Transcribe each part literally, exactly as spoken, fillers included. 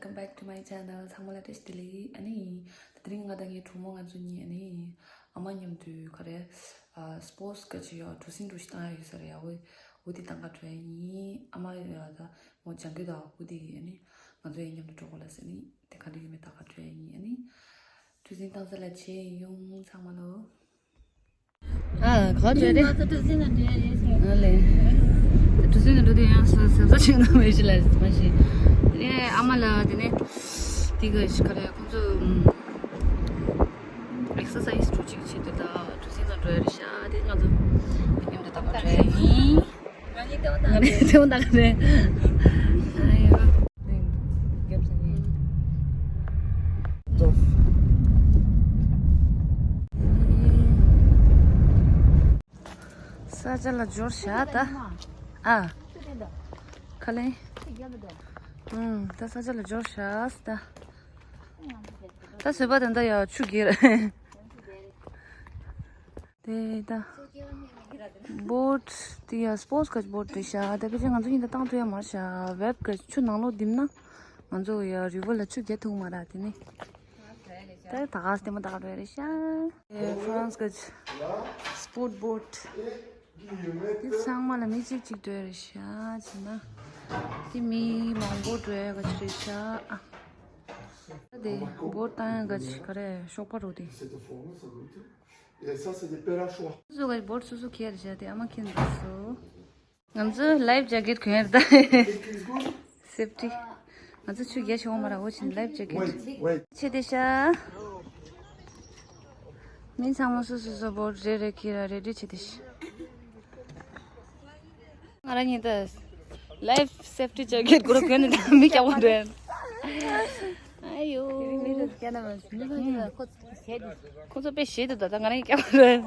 Welcome back to my channel. ཚང་མ་ལ་བཀྲ་ཤིས་བདེ་ལེགས། ཨ་ནི། དེ་རིང་ང་དང་ངའི་གྲོགས་མོ་ང་ཚོ་གཉིས་ཨ་ནི། ཨ་མ་མཉམ་དུ་ག་རེ། ཨ། སྤོར་ཊི་སི་སྐད་ཆ་ཡོད་གྲུ་གཟིངས་འགྲོ་ཞིག་བཏང་ཡ་ཡོད་ས་རེད་ཡ། འོ། འོ་དེ་བཏང་ག་འགྲོ་ཡ་ཡིན། ཨ་མ་ཡོད་ད་མོ་སྦྱང་གི་ད། འོ་དེ་ཨ་ནི། ང་ཚོ་ཡང་མཉམ་དུ་འགྲོ་དགོས་ལ་ཟེར་ནི། དེ་ག་འདྲ་ཡོད་མེད་ད་ག་འགྲོ་ཡ་ཡིན་ཨ་ནི། གྲུ་གཟིངས་བཏང་ས་ལ་ཆེ་ཡོང་ཚང་མ་ལོ། ཨ། ག་འདྲ་རེད། ང་ཚོ་གྲུ་གཟིངས་ལ་འགྲོ་ཡ་རེད་ཟེར། ཨ་ལེ། གྲུ་གཟིངས་ལ་འགྲོ་དུས་ཡང་སོ་སོ་སོ་ཆུང་ན་མེད་ཤི་ལ་མ་ཤི། དེ་ནས་ཨ་མ་ལ་དེ་ནས་དེ་ག་ཤི་ག་རེ་ཁོང་ཚོ་ཨེག་སར་སའི་སི་འགྲོ་ཅིག་བྱེད་དུས་ད་གྲུ་གཟིངས་ལ་འགྲོ་ཡ་རེད་ཤག་དེ་ང་ཚོ་མཉམ་དུ་ད་ག་འགྲོ་ཡ་ཡིན། ང་ནི་དེ་འོ་ད་ག་རེད། ཨ་ཡོ། རྒྱབ་ས་ནས། ས་ཆ་ལ་འབྱོར་བཞག་ད། ཨ། ཁ་ལེན། ཨུམ། ད་ས་ཆ་ལ་འབྱོར་བཞག་ད། ད་བཟོད་པ་དེ་འདྲ་ཡ་ཆུ་རྒྱས་རེད། དེ་ད། བོཊ་དེ་ཡ་སྤོར་ཊི་སི་གི་བོཊ་རེད་ཤག་དེ་ཕལ་ཆེར་ང་ཚོ་གཉིས་ད་བཏང་ཐུབ་ཡ་མ་རེད་ཤག་ཝེབ་གི་ཆུ་ནང་ལོགས་བསྡིབས་ན། ང་ཚོ་ཡ་རི་ཝར་ལ་ཆུ་རྒྱག་ཐུབ་མ་རེད་དེ་ནི། ད་ད་ག་སྟེ་མ་ད་ག་རེད་ཤག་ཨེ། ཧྥ་རན་སི་གི་སྤོར་ཊི་བོཊ། དེ་ཚང་མ་ལ་མི་གཅིག་གཅིག་འགྲོ་ཡ་རེད་ཤག་བྱས་ན། དེ་མི་མང་པོ་འགྲོ་ཡ་ག་ཅི་རེད་ཤག་ཨ། དེ་བོཊ་བཏང་ཡ་ག་ཅི་ག་རེ་ཤོག་པ་རུ་དེ། Et ça, c'est des perles à choix. སོ་སོ་ག་བོཊ་སོ་སོ་ཁྱེར་བྱས་ཏེ་ཨ་མ་ཁྱེར་འདུག་སོ། ང་ཚོ་ལའིཕ་ཇེ་ཀེཊ་གོན་ཡ་རེད་ད། སེབ་ཊི། ང་ཚོ་ཆུ་རྒྱག་ཆོག་མ་ར་འོ་ཕྱིན་ལའིཕ་ཇེ་ཀེཊ། Wait, wait. ཆེ་དེ་ཤ། མི་ཚང་མ་སོ་སོ་སོ་བོཊ་རེ་རེ་ཁྱེར་ར་རེ་རེ་ཆེ་དེ་ཤ། ང་རང་ཉིད་ད་ལའིཕ་སེབ་ཊི་ཇེ་ཀེཊ་གོན་ན་མི་སྐྱག་པ་འདྲ། ཨ་ཡོ། ཁོང་ཚོ་དཔེ་ཞེད་དུ་ད་ད་ང་རང་སྐྱག་པ་འདྲ།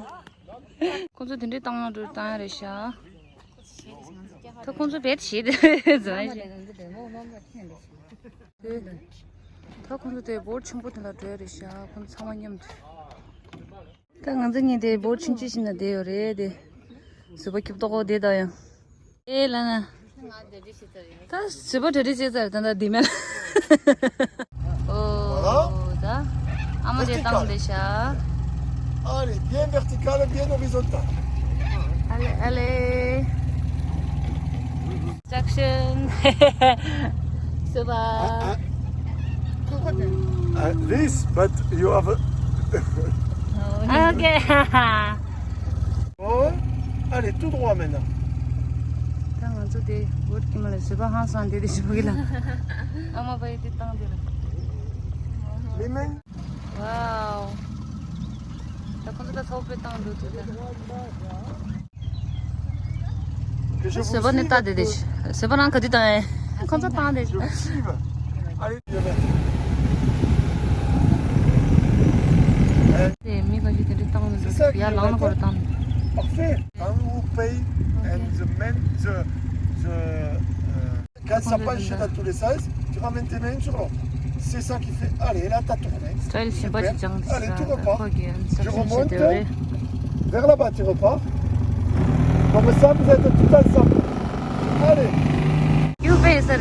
ཁོང་ཚོ་དེ་འདྲའི་བཏང་ཡོང་འགྲོ་བཏང་ཡ་རེད་ཤག་ད་ཁོང་ཚོ་དཔེ་ཞེད་དུ་ཟ་ཡ་ཞིག་ད་ཁོང་ཚོ་དེ་བོཊ་ཆེན་པོ་དེ་ལ་འགྲོ་ཡ་རེད་ཤག་ཁོང་ཚོ་ཚང་མ་མཉམ་དུ། ད་ང་ཚོ་གཉིས་དེ་བོཊ་ཆུང་ཆུང་ཞིག་ན་བསྡད་ཡོད་རེད་དེ། བཟོད་པ་སྐྱིད་ཏོག་ཏོ་བསྡད་ད་ཡང་། ཨེ་ལ་ན། ད་བཟོད་པ་གྲ་སྒྲིག་བྱས་ཚར་ད་ད་འདི་མེད་ལ། ཨོ་ད། ཨ་མ་དེ་བཏང་བསྡད་ཤག Allez, bien vertical, bien horizontal. Allez, allez. Construction. Super. Uh, uh, this, but you have a... Okay. Oh, allez, tout droit maintenant. ད་ང་ཚོ་དེ་བོཊ་ཀྱི་མ་ལ་བཟོད་པ་ཧང་སང་དེ་དེ་ཞིག་བུ་གི་ལ། ཨ་མ་བ་ཡི་དེ་བཏང་དེ་ལ། Wow. ད་ཁོང་ཚོ་ད་ཐོག་པའི་བཏང་འདུག་དེ་ད། བཟོད་པ་ནི་ལྟ་དེ་དེ་ཤི། བཟོད་པ་རང་ག་དུས་བཏང་ཡིན། ཁོང་ཚོ་བཏང་དེ་ཤི། དེ་མི་ག་ཞིག་དེ་འདྲ་བཏང་མི་འདུག་ཡར་ལངས་ན་ཁོ་ར་བཏང་། Parfait. Quand vous payez and the main, the, the, euh, quand ça penche dans tous les sens, tu ramènes tes mains sur l'autre. C'est ça qui fait. Allez, là, t'as tourné. Super. Allez, tu repars. Je remonte. Vers là-bas, tu repars. Comme ça, vous êtes tout ensemble. Allez. You pay, sir.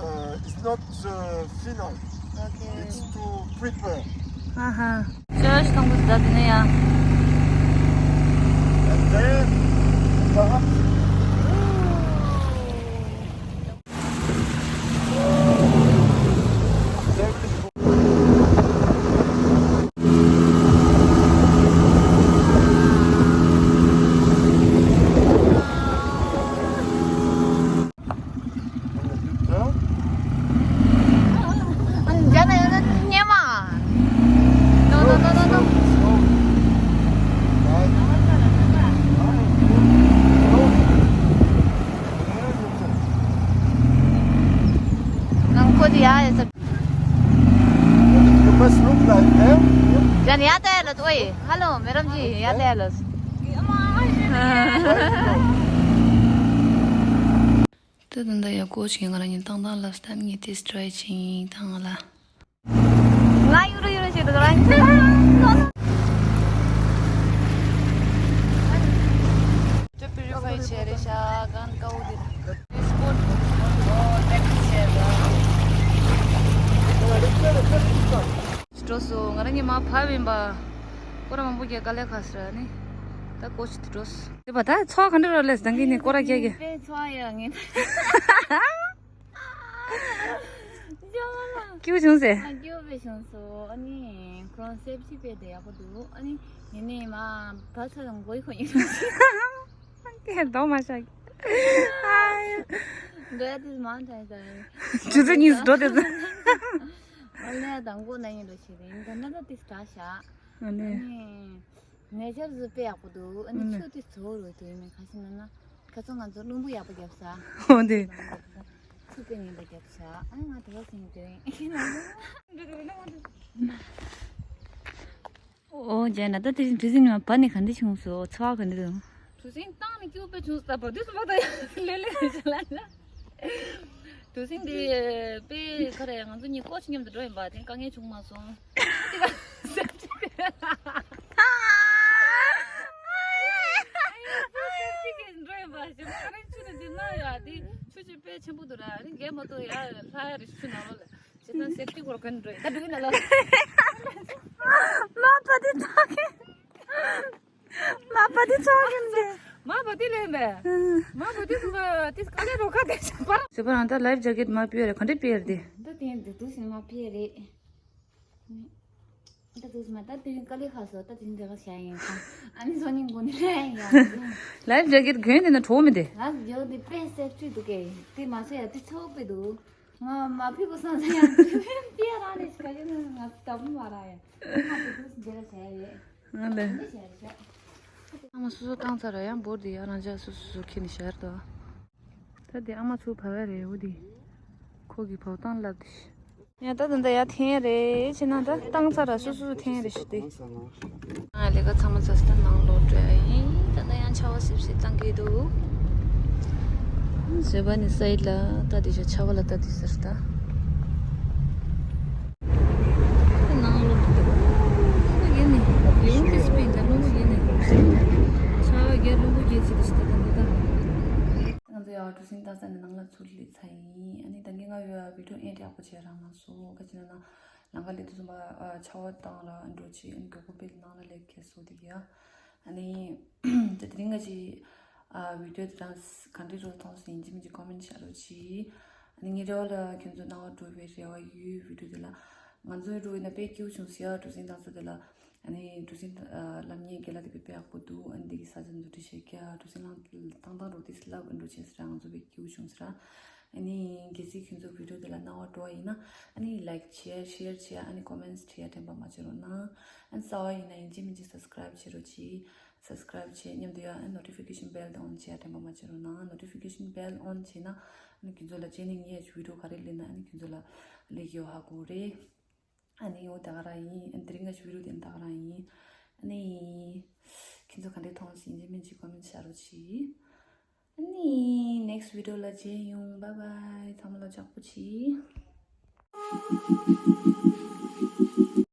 Uh, it's not the final. Okay. It's to prepare. Aha. Church དང་པོ་ད་དེ་ནས་ཡ། And then, perhaps, You must look like them. ཡ་ནི་ཡ་ཏའི་ལོ་ཏོ་ཡི། Hello, madam ji, ཡ་ཏའི་ལོ། ད་ད་ད་ཡ་ཀོ་ཆི་ང་རང་ཉིད་ཏང་ཏང་ལབ་སྟབས་ངས་ཏེ་སི་ཊི་རའེ་ཆིང་ཏང་ལ། ང་ཡུ་རུ་ཡུ་རུ་བྱེད་འདུག་རང་ཉིད། ཅོ་པི་རི་ཕའི་བྱས་རེད་ཤག་གང་དཀའ་བོ་དེ་རེད། སི་པོ་ཊི་ཨོ་པྲེག་ཊི་སི་བྱས་རེད། འགྲོ་སོང་། ང་རང་གཉིས་མར་བབས་ཡིན་པ། སྐོར་ར་མང་པོ་རྒྱག་དཀའ་ལས་ཁག་སོང་ཨ་ནི། ད་ཀོ་ཆི་དེ་འགྲོ་སོང་། དེ་བ་ད་ཚོགས་ག་འདྲ་རོ་ལས་ད་གིན་ནས་སྐོར་ར་རྒྱག་གི། དཔེ་ཚོགས་ཡོད་ངེས། ཅོ་ལ། སྐྱིད་པོ་བྱུང་ཟེར། ང་སྐྱིད་པོ་དཔེ་བྱུང་སོང་། ཨ་ནི་ཁོ་རང་སེབ་ཊི་དཔེ་དེ་ཡག་པོ་འདུག་ཨ་ནི་ངེད་གཉིས་མར་བབས་ཚར་ལ་མགོ་ཡི་ཁོ་ཡིན་རུང་ཞིག་སྐད་གཏོང་མ་བྱ་གི། འགྲོ་ཡ་དེ་མང་དྲགས་ད། ཆུ་ཚོད་གཉིས་སུ་འགྲོ་དེ་ཚོ། ཨ་ལས་དང་པོ་ན་ཡིན་འགྲོ་ཞིག་རེད། ད་ན་ད་དེ་དྲག་ཤག་ཨ་ནི། ནེ་ཅར་ཟིག་དཔེ་ཡག་པོ་འདུག་ཨ་ནི་ཨ་ཆུ་དེ་བཙོག་རུ་དུ་ཡིན་མིན་ཁ་ཤས་ན་ན། ཁ་ཚོ་ང་ཚོ་རླུང་བུ་ཡག་པོ་བརྒྱབ་ས། འོ་འདི། ཆུ་དཔེ་ངན་པ་བརྒྱབ་ས། ཨ་ནི་ང་དེ་བ་ཟིན་དུ་ཡིན། ཨོ་ཇེ་ན་ད་དེ་བཞིན་དུས་ཟིན་ནས་བ་ནི་ག་འདྲ་བྱུང་སོང་། ཚོགས་ག་འདྲ་འདུག་གྲུ་གཟིངས་བཏང་ནས་སྐྱིད་པོ་དཔེ་བྱུང་ས། བ་དུས་སུ་བ་ད་ཡ་ལེ་ལེ་ལེ་ལ་ལ། གྲུ་གཟིངས་འདི་དཔེ་ག་རེ་ང་ཚོ་གཉིས་ཀོ་ཆི་མཉམ་དུ་འགྲོ་ཡིན་པ། དེ་དཀའ་ངལ་བྱུང་མ་སོང་། དེ་ག་སེམས་ཅིག་འགྲོ་ཡིན་པ་ཞེ་པོ། ང་རང་ཆུ་ནས་འདི་ན་ཡ་དེ་ཆུ་ཆུ་དཔེ་ཆེན་པོ་འདུག་ར། ཨ་ནི་རྒན་མ་གཏོགས་ཡ་ལྷ་ཡ་རེ་ཆུ་ནང་ལོགས་ལ། ཇི་ལྟར་སེམས་ཅིག་གོར་ག་འགྲོ་ཡིན་ད་འགྲོ་ཡིན་ན་ལ། མ་པ་དེ་ཐག་གི། མ་པ་དེ་ཚོགས་ཀྱི་མི་འདུག་མ་པ་དེ་ལེན་པས། མ་པ་དེ་ཚོ་དེ་དཀའ་ལས་རོགས་ཁ་དེ་ཆགས་པ། ཟེར་བ་རང་ད་ལའིཕ་ཇེ་ཀེཊ་མ་ཕུད་རེད། ག་འདྲ་ཕུད་རེད་དེ། ད་དེ་འདི་དུས་ཟིན་མ་ཕུད་རེད། ད་དུས་ཟིན་མ་ད་དེ་རིང་དཀའ་ལས་ཁག་སོང་། ད་དེ་རིང་འདི་ག་བྱ་ཡིན་ཁང་། ཨ་ནི་སང་ཉིན་དགོང་ནས་ལས་ཡིན་ཡ། ལའིཕ་ཇེ་ཀེཊ་གོན་དེ་ན་གྲོགས་མི་དེ། ལ་ཇོ་དེ་དཔེ་སེབ་ཊི་འདུག་གས། དེ་མ་ཟད་ཡ་དེ་ཚོགས་པའི་འདུག་ང་མ་ཕུད་པ་སང་ས་ཡང་དེ་ཕུད་ཡ་རང་ནས་ཞིག་ག་ཡོད་ན་ང་ད་བུ་མ་ར་ཡ། ང་དེ་དུས་ཟིན་འདི་ག་བྱ་ཡ་རེད། ང་ལས། ཨ་མ་སོ་སོ་བཏང་ཚར་ར་ཡང་འབོར་དེ་ཡང་རང་ཅག་སོ་སོ་སོ་ཁྱེར་ནས་ཤར་དོ། ད་དེ་ཨ་མ་ཚུར་བབས་ཡ་རེད། འོ་དེ་ཁོ་གི་བབས་སྟངས་ལབ་དེ་ཤི། ཡ་ད་ད་ད་ཡ་འཐེན་རེད་ཆེ་ན་ད་བཏང་ཚར་ར་སོ་སོ་འཐེན་རེད་ཤི་དེ། ང་ལས་ཀ་ཚང་མ་ཚར་སོང་། ད་ནང་ལོག་འགྲོ་ཡ་ཡིན། ད་ད་ཡང་ཆར་པ་སིབ་སིབ་བཏང་གི་འདུག་བཟོད་པ་ནི་སའི་ལ་ད་དེ་ཤ་ཆར་པ་ལ་ད་དེ་ཟེར་ད། ནང་ལོགས་ཀྱི་རླུང་བུ་ཡིན་ནི། རླུང་གི་སྤུས་ཀྱང་རླུང་བུ་ཡིན་ནི། ཆར་བ་རླུང་བུ་རྒྱས་ཚིག་ཏུ་ཞིག་ད་ད་ད། ང་ཚོ་ཡང་གྲུ་གཟིངས་བཏང་ས་ནས་ནང་ལ་ཚུར་སླེབས་ཚར་ཡིན། ཨ་ནི་ད་གིན་ང་ཡོད་བི་ཌིའོ་ཨེ་འདྲ་ཡག་པོ་བྱས་རག་མ་སོང་། ག་ཅི་ན་ན་ལམ་ཁ་སླེབས་དུས་ཙམ་པ་ཆར་པ་བཏང་ལ་འགྲོ་ཆེ། ཨ་ནི་མགྱོགས་པོ་དཔེ་ནང་ལ་སླེབས་ཁེལ་སོང་དེ་གི་ཡ། ཨ་ནི་ད་དེ་རིང་ང་ཅི་ཨ་བི་ཌིའོ་དེ་རང་ག་འདྲ་རོ་མཐོང་སོང་ཡིན་གཅིག་མིན་གཅིག་ཀོ་མེན་ཊི་བྱ་རོགས་གྱིས། ཨ་ནི་ངའི་རེ་བ་ལ་ཁྱོད་ཚོ་སྣང་བ་འགྲོ་བའི་རེ་བ་ཡོད། བི་ཌིའོ་དེ་ལ་ང་ཚོའི་རུ་ཡིན་ན་དཔེ་སྐྱིད་པོ་བྱུང་ཟེར་ཡ། གྲུ་གཟིངས་བཏང་ས་དེ་ལ་ཨ་ནི་གྲུ་གཟིངས་ཨ་ལམ་ཉེ་གི་ལ་དེ་དཔེ་དཔེ་ཡག་པོ་འདུག་ཨ་ནི་དེ་གི་ས་ཆ་འཛུགས་སྐྲུན་བྱེད་ཀྱ་གྲུ་གཟིངས་ལང་བཏང་བཏང་རོགས་དེ་སི་ལབ་ཨ་འགྲོ་བྱེད་ཟེར་ཡ། ང་ཚོ་དཔེ་སྐྱིད་པོ་བྱུང་ཟེར་ཡ། ཨ་ནི་གལ་སྲིད་ཁྱོད་ཚོ་བི་ཌིའོ་དེ་ལ་སྣང་བ་འགྲོ་བ་ཡིན་ན་ཨ་ནི་ལའིཀ་བྱེད་ཡ་ཤེར་བྱེད་ཡ་ཨ་ནི་ཀོ་མེན་ཊི་བྲིས་ཡ་དྲན་པ་མ་བརྗེད་རོགས་གནང་། ཨ་ནི་གསར་པ་ཡིན་ན་ཡིན་གཅིག་མིན་གཅིག་སབ་སི་ཀ་རའིབ་བྱེད་རོགས་གྱིས། སབ་སི་ཀ་རའིབ་བྱེད་མཉམ་དུ་ཡ་ཨ་ནི་ནོ་ཊི་ཕི་ཀེ་ཤན་བྷེལ་དེ་ཨོན་བྱེད་ཡ་དྲན་པ་མ་བརྗེད་རོགས་གནང་། ནོ་ཊི་ཕི་ཀེ་ཤན་བྷེལ་ཨོན་བྱས་ན་ཨ་ནི་ཁྱོད་ཚོ་ལ་རྗེས་ནས་ངས་བི་ཌིའོ་ག་རེ་སླེབས་ན་ཨ་ནི་ཁྱོད་ཚོ་ལ་སླེབས་ཀྱི་ཡོད་ཧ་གོ་རེད། ཨ་ནི་འོ་ད་ག་རང་ཡིན། ཨ་ནི་དེ་རིང་ག་ཅི་བི་ཌིའོ་དེ་ད་ག་རང་ཡིན། ཨ་ནི་ཁྱོད་ཚོ་ག་འདྲས་མཐོང་སོང་ཡིན་གཅིག་མིན་གཅིག་ཀོ་མེན་ཊི་བྱ་རོགས་གྱིས། ཨ་ནི་ནེག་སི་ཊི་བི་ཌིའོ་ལ་མཇལ་ཡོང་། བྷའི་བྷའི། ཚང་མ་ལ་ཇག་པོ་བྱེད།